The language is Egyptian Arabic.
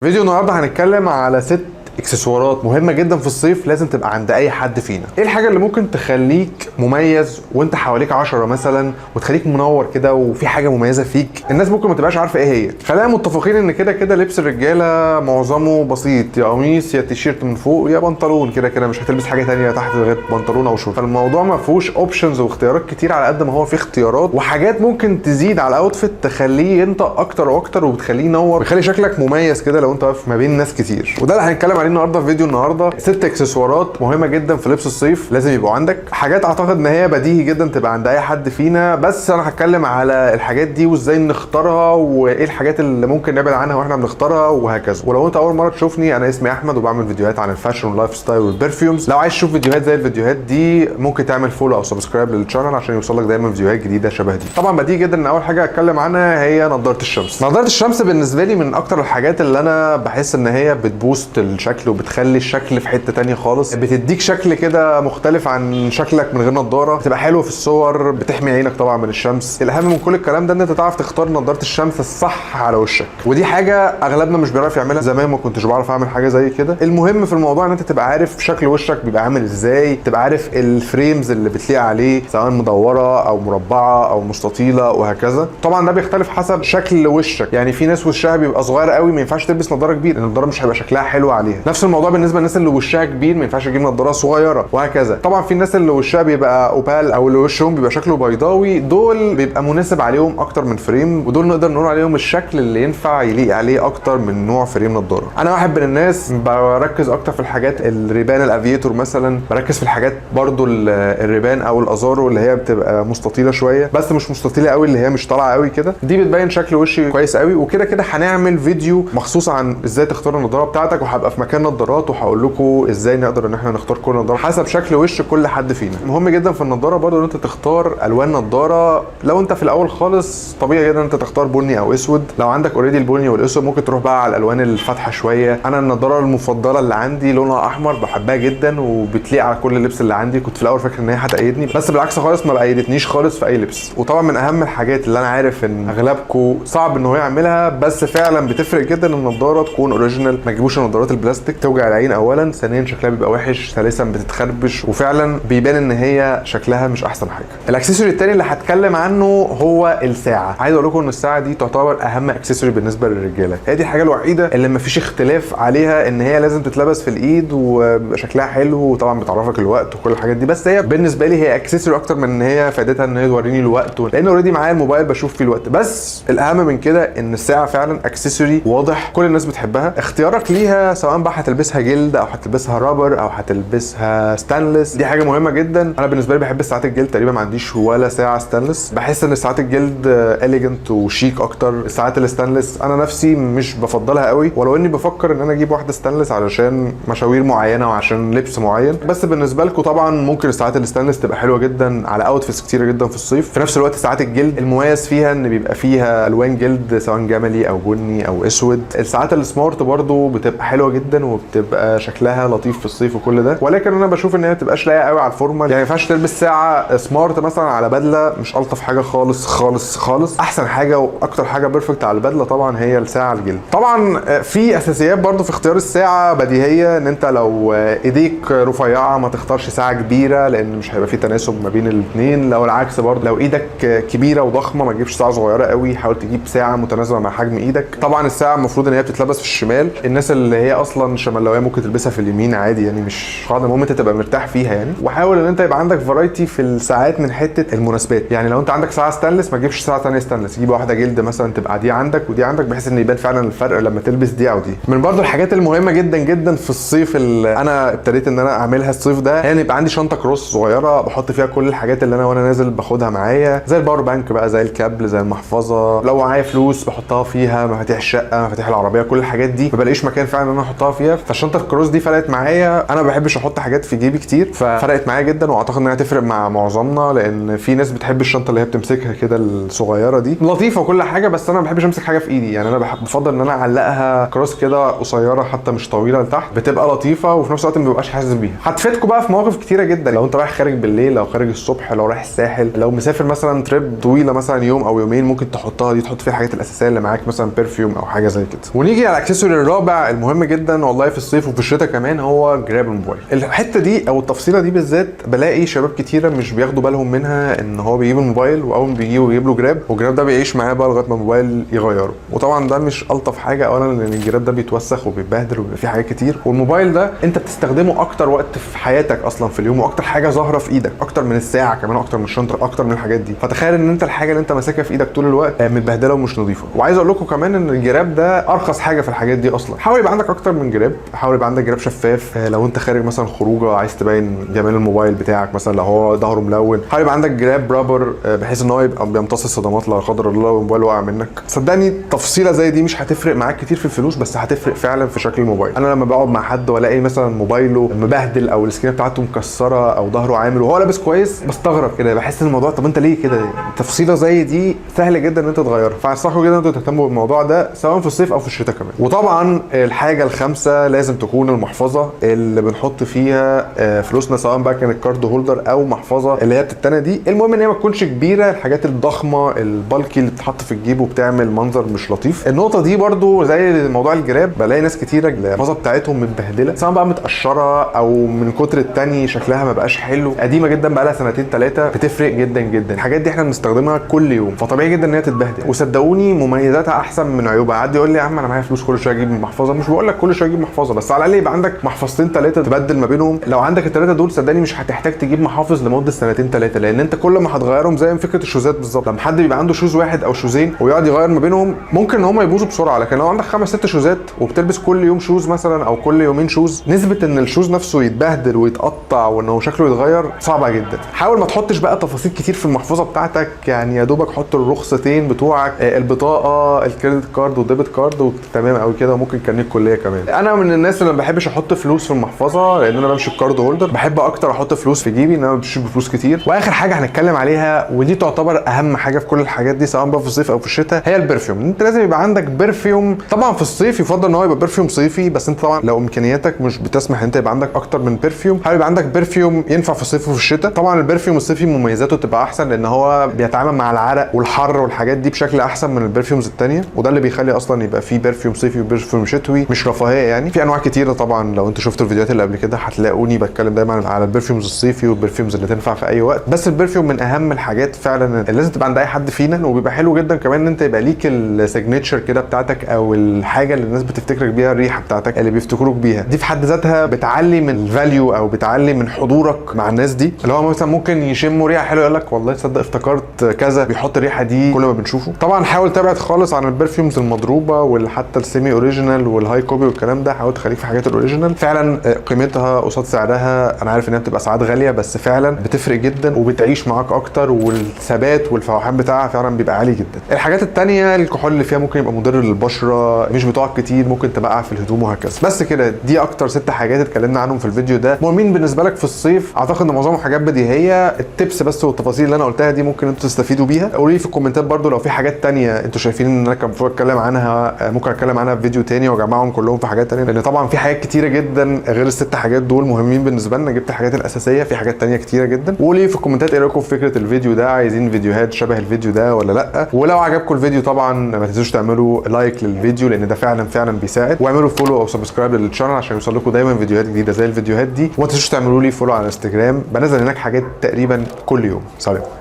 فيديو النهارده هنتكلم على 6 اكسسوارات مهمة جدا في الصيف لازم تبقى عند اي حد فينا. ايه الحاجة اللي ممكن تخليك مميز وانت حواليك 10 مثلا وتخليك منور كده وفي حاجة مميزة فيك الناس ممكن ما تبقاش عارفه ايه هي؟ خلينا متفقين ان كده كده لبس الرجالة معظمه بسيط، يا قميص يا تيشيرت من فوق يا بنطلون، كده كده مش هتلبس حاجة تانية تحت غير بنطلون او شورت. فالموضوع ما فيهوش options واختيارات كتير على قد ما هو فيه اختيارات وحاجات ممكن تزيد على ال outfit تخليه ينطق اكتر واكتر وبتخليه ينور ويخلي شكلك مميز كده لو انت واقف ما بين ناس كتير. وده اللي هنتكلم عليه النهارده في فيديو النهارده، 6 اكسسوارات مهمة جدا في لبس الصيف لازم يبقوا عندك. حاجات اعتقد ان هي بديهي جدا تبقى عند اي حد فينا، بس انا هتكلم على الحاجات دي وازاي نختارها وايه الحاجات اللي ممكن نبعد عنها واحنا بنختارها وهكذا. ولو انت اول مرة تشوفني، انا اسمي احمد وبعمل فيديوهات عن ال fashion وال lifestyle وال perfumes. لو عايز تشوف فيديوهات زي الفيديوهات دي ممكن تعمل follow او subscribe لل channel عشان يوصلك دايما فيديوهات جديدة شبه دي. طبعا بديهي جدا ان اول حاجة اتكلم عنها هي نضاره الشمس. نضاره الشمس بالنسبة لي من اكتر الحاجات اللي انا بحس ان هي بت boost الشكل وبتخلي الشكل في حتة تانية خالص، بتديك شكل كده مختلف عن شكلك من غير نضاره، بتبقى حلو في الصور، بتحمي عينك طبعا من الشمس. الاهم من كل الكلام ده ان انت تعرف تختار نضاره الشمس الصح على وشك، ودي حاجة اغلبنا مش بيعرف يعملها. زمان ما كنتش بعرف اعمل حاجة زي كده. المهم في الموضوع ان انت تبقى عارف شكل وشك بيبقى عامل ازاي، تبقى عارف ال frames اللي بتليق عليه سواء مدورة او مربعه او مستطيله وهكذا. طبعا ده بيختلف حسب شكل وشك، يعني في ناس وشها بيبقى صغير قوي ما ينفعش تلبس نضاره كبيرة، النضارة مش هيبقى شكلها حلو عليها. نفس الموضوع بالنسبة للناس اللي وشها كبير ما ينفعش تجيب نضاره صغيرة وهكذا. طبعا في الناس اللي وشها بيبقى oval او اللي وشهم بيبقى شكله بيضاوي، دول بيبقى مناسب عليهم اكتر من frame، ودول نقدر نقول عليهم الشكل اللي ينفع يليق عليه اكتر من نوع frame نضاره. انا واحد من الناس بركز اكتر في الحاجات ال Ray-Ban ال Aviator مثلا، بركز في الحاجات برضو ال Ray-Ban او ال Azzaro اللي هي بتبقى مستطيله شوية بس مش مستطيله قوي، اللي هي مش طالعه قوي كده، دي بتبين شكل وشي كويس قوي. وكده كده هنعمل فيديو مخصوص عن ازاي تختار النضارة بتاعتك، وهبقى في مكان نضارات وهقول لكم ازاي نقدر ان احنا نختار كل نضاره حسب شكل وش كل حد فينا. مهم جدا في النضارة برضو ان انت تختار الوان نضاره. لو انت في الاول خالص طبيعي جدا ان انت تختار بني او اسود، لو عندك already البني والاسود ممكن تروح بقى على الالوان الفاتحة شوية. انا النضارة المفضلة اللي عندي لونها احمر، بحبها جدا وبتليق على كل اللبس اللي عندي. كنت في الاول فاكر ان هي هتقيدني بس بالعكس خالص ما قيدتنيش خالص في اي لبس. وطبعا من اهم الحاجات اللي انا عارف ان اغلبكم صعب ان هو يعملها بس فعلا بتفرق جدا، النضارة تكون original، ما تجيبوش النضارات البلاستيك، توجع العين اولا، ثانيا شكلها بيبقى وحش، ثالثا بتتخربش، وفعلا بيبان ان هي شكلها مش احسن حاجة. ال accessory التاني اللي هتكلم عنه هو الساعة. عايز اقول لكم ان الساعة دي تعتبر اهم accessory بالنسبة للرجاله، هي دي الحاجة الوحيدة اللي ما فيش اختلاف عليها ان هي لازم تتلبس في الايد وشكلها حلو وطبعا بتعرفك الوقت وكل الحاجات دي. بس هي بالنسبة لي هي accessory اكتر من ان هي فائدتها ان هي توريني الوقت، لان already معايا الموبايل بشوف فيه الوقت. بس الاهم من كده ان الساعة فعلا accessory واضح كل الناس بتحبها. اختيارك ليها سواء بقى هتلبسها جلد او هتلبسها rubber او هتلبسها ستانلس، دي حاجة مهمة جدا. انا بالنسبة لي بحب الساعات الجلد، تقريبا ما عنديش ولا ساعة ستانلس، بحس ان ساعات الجلد elegant وشيك اكتر. الساعات الستانلس انا نفسي مش بفضلها قوي، ولو اني بفكر ان انا اجيب واحدة ستانلس علشان مشاوير معينة وعشان لبس معين. بس بالنسبة لكم طبعا ممكن الساعات الستانلس تبقى حلوة جدا على outfits كتيرة جدا في الصيف. في نفس الوقت ساعات الجلد المميز فيها ان بيبقى فيها الوان جلد سواء جملي او بني او اسود. الساعات ال smart برضو بتبقى حلوة جدا وبتبقى شكلها لطيف في الصيف وكل ده، ولكن انا بشوف ان هي ما بتبقاش لايقة قوي على ال formal. يعني ما ينفعش تلبس ساعة smart مثلا على بدله، مش الطف حاجة خالص خالص خالص. احسن حاجة واكتر حاجة perfect على البدلة طبعا هي الساعة الجلد. طبعا في اساسيات برضو في اختيار الساعة بديهيه، ان انت لو ايديك رفيعة ما تختارش ساعة كبيرة لان مش هيبقى في تناسب ما بين الاثنين. لو العكس برضو، لو ايدك كبيرة وضخمه ما تجيبش ساعة صغيرة قوي، حاول تجيب ساعة متناسبة مع حجم ايدك. طبعا الساعة المفروض ان هي بتتلبس في الشمال، الناس اللي هي اصلا شمالاويه ممكن تلبسها في اليمين عادي، يعني مش قاعده، المهم انت تبقى مرتاح فيها يعني. وحاول ان انت يبقى عندك variety في الساعات من حتة المناسبات، يعني لو انت عندك ساعة ستانلس ما تجيبش ساعة ثانية ستانلس، جيب واحدة جلد مثلا تبقى دي عندك ودي عندك، بحيث ان يبان فعلا الفرق لما تلبس دي او دي. من برضو الحاجات المهمة جدا جدا في الصيف اللي انا ابتديت ان انا اعملها الصيف ده، هي ان يبقى عندي شنطه cross صغيرة بحط فيها كل الحاجات اللي انا وانا نازل باخدها معايا، زي ال power bank بقى، زي الكابل، زي المحفظة، لو معايا فلوس بحطها فيها، مفاتيح الشقه، مفاتيح العربيه، كل الحاجات دي. ما بلاقيش مكان فعلا ان انا احطها في فيها. فالشنطه ال cross دي فرقت معايا، انا ما بحبش احط حاجات في جيبي كتير، ففرقت معايا جدا، واعتقد انها تفرق مع معظمنا، لان في ناس بتحب الشنطة اللي هي بتمسكها كده الصغيرة دي، لطيفة وكل حاجه، بس انا ما بحبش امسك حاجة في ايدي. يعني انا بحب بفضل ان انا اعلقها cross كده قصيرة حتى مش طويلة لتحت، بتبقى لطيفة وفي نفس الوقت ما ببقاش حاسس بيها. هتفيدكم بقى في مواقف كتيرة جدا، لو انت رايح خارج بالليل، لو خارج الصبح، لو رايح الساحل، لو مسافر مثلا trip طويلة مثلا يوم او يومين، ممكن تحطها دي، تحط فيها الحاجات الاساسية اللي معاك مثلا perfume او حاجة زي كده. ونيجي على ال accessory الرابع المهم جدا والله في الصيف وفي الشتاء كمان، هو جراب الموبايل. الحتة دي او التفصيله دي بالذات بلاقي شباب كتيرة مش بياخدوا بالهم منها، ان هو بيجيب الموبايل واول ما بيجيبه بيجيب له جراب، والجراب ده بيعيش معاه بقى لغاية ما الموبايل يغيره. وطبعا ده مش الطف حاجه، اولا لان الجراب ده بيتوسخ وبيتبهدل وبيبقى فيه حاجات كتير، والموبايل ده انت بتستخدمه اكتر وقت في حياتك اصلا في اليوم، واكتر حاجة ظاهره في ايدك، اكتر من الساعة كمان، اكتر من الشنطه، اكتر من الحاجات دي. فتخيل ان انت الحاجة اللي انت ماسكها في ايدك طول الوقت متبهدله ومش نظيفه. وعايز اقول لكم كمان ان الجراب ده ارخص حاجة في الحاجات دي اصلا. حاول يبقى عندك اكتر من جراب، حاول يبقى عندك جراب شفاف، لو انت خارج مثلا خروجه عايز تبين جمال الموبايل بتاعك، مثلا لو هو ظهره ملون، حاول يبقى عندك جراب rubber، بحيث ان هو يبقى بيمتص الصدمات لا قدر الله لو الموبايل وقع منك. صدقني تفصيله زي دي مش هتفرق معاك كتير في الفلوس، بس هتفرق فعلا في شكل الموبايل. انا لما بقعد مع حد والاقي مثلا موبايله مبهدل او ال screen بتاعته مكسرة او ظهره عامل وهو لابس كويس، بستغرب كده، بحس ان الموضوع طب انت ليه كده؟ تفصيله زي دي سهل جدا ان انت تغيرها. فانصحكم جدا ان انتوا تهتموا بالموضوع ده سواء في الصيف او في الشتاء كمان. وطبعا الحاجة الخامسة لازم تكون المحفظة اللي بنحط فيها فلوسنا، سواء بقى كانت card holder او محفظة اللي هي بتتنى دي. المهم ان هي ما تكونش كبيره، الحاجات الضخمة ال bulky اللي بتتحط في الجيب وبتعمل منظر مش لطيف. النقطة دي برضو زي موضوع الجراب، بلاقي ناس كتيرة المحفظة بتاعتهم متبهدله، سواء بقى متقشره او من كتر التاني شكلها ما بقاش حلو، قديمة جدا بقى لها سنتين ثلاثه، بتفرق جدا جدا. الحاجات دي احنا بنستخدمها كل يوم، فطبيعي جدا ان هي تتبهدل، وصدقوني مميزاتها احسن من عيوبها. حد يقول لي يا عم انا معايا فلوس كل شوية اجيب محفظه، مش بقول لك كل شوية اجيب محفظه، بس على الاقل يبقى عندك محفظتين ثلاثة تبدل ما بينهم. لو عندك الثلاثة دول صدقني مش هتحتاج تجيب محافظ لمدة سنتين ثلاثه، لان انت كل ما هتغيرهم زي فكرة الشوزات بالظبط، لما حد بيبقى عنده shoes واحد او شوزين ويقعد يغير ما بينهم ممكن ان هم يبوظوا بسرعه، لكن لو عندك خمس ست شوزات وبتلبس كل يوم shoes مثلا او كل يومين shoes، نسبه ان ال shoes نفسه يتبهدل ويتقطع وان هو شكله يتغير صعبة جدا. حاول ما تحطش بقى تفاصيل كتير في المحفظة بتاعتك، يعني يا دوبك حط الرخصتين بتوعك، البطاقة ال credit card وال debit card وتمام قوي كده، وممكن كارنيه الكلية كمان. انا من الناس اللي ما بحبش احط فلوس في المحفظة لان انا بمشي ب card holder، بحب اكتر احط فلوس في جيبي ان انا بمشي بفلوس كتير. واخر حاجة هنتكلم عليها ودي تعتبر اهم حاجة في كل الحاجات دي سواء بقى في الصيف او في الشتاء، هي ال perfume. انت لازم يبقى عندك perfume. طبعا في الصيف يفضل ان هو يبقى perfume صيفي، بس انت طبعا لو امكانياتك مش بتسمح ان انت يبقى عندك اكتر من perfume، حاول يبقى عندك perfume ينفع في الصيف وفي الشتاء. طبعا ال perfume الصيفي مميزاته تبقى احسن لان هو بيتعامل مع العرق والحر والحاجات دي بشكل احسن من ال perfumes التانية، وده اللي بيخلي اصلا يبقى فيه perfume صيفي و perfume شتوي، مش رفاهية يعني. في انواع كتيرة طبعا، لو انت شفت الفيديوهات اللي قبل كده هتلاقوني بتكلم دايما على ال perfumes الصيفي وال perfumes اللي تنفع في اي وقت. بس ال perfume من اهم الحاجات فعلا اللي لازم تبقى عند اي حد فينا، وبيبقى حلو جدا كمان ان انت يبقى ليك ال signature كده بتاعتك او الحاجة اللي الناس بتفتكرك بيها، الريحة بتاعتك اللي بيفتكروك بيها دي في حد ذاتها بتعلي من ال value او بتعلي من حضورك مع الناس دي، اللي هو مثلا ممكن يشموا ريحه حلوة يقول لك والله تصدق افتكرت كذا، بيحط الريحة دي كل ما بنشوفه. طبعا حاول تبعد خالص عن ال perfumes المضروبه وحتى ال semi original وال high copy والكلام ده، حاول تخليك في حاجات ال original فعلا قيمتها قصاد سعرها. انا عارف انها بتبقى ساعات غالية بس فعلا بتفرق جدا وبتعيش معاك اكتر، والثبات والفوحان بتاعها فعلا بيبقى عالي جدا. الحاجات التانية الكحول اللي فيها ممكن يبقى مضر للبشره، مش بتقعد كتير، ممكن تبقع في الهدوم وهكذا. بس كده دي اكتر 6 حاجات اتكلمنا عنهم في الفيديو ده، مهمين بالنسبة لك في الصيف. اعتقد ان معظمهم حاجات بديهية، ال tips بس والتفاصيل اللي انا قلتها دي ممكن انتوا تستفيدوا بيها. قولوا لي في الكومنتات برضو لو في حاجات تانية انتوا شايفين ان انا كان المفروض اتكلم عنها، ممكن اتكلم عنها في فيديو تاني واجمعهم كلهم في حاجات تانية، لان طبعا في حاجات كتيرة جدا غير الست حاجات دول مهمين بالنسبة لنا. جبت الحاجات الاساسيه، في حاجات تانية كتيرة جدا. وقولوا لي في الكومنتات ايه رايكم في فكرة الفيديو ده، عايزين فيديوهات شبه الفيديو ده ولا لا؟ ولو عجبكم الفيديو طبعا ما تنسوش تعملوا like للفيديو لان ده فعلا فعلا بيساعد، واعملوا follow او subscribe لل channel عشان يوصل لكم دايما فيديوهات جديدة زي الفيديوهات دي. وما تنسوش تعملوا لي follow على انستجرام، بنزل هناك حاجات تقريبا كل يوم. سلام.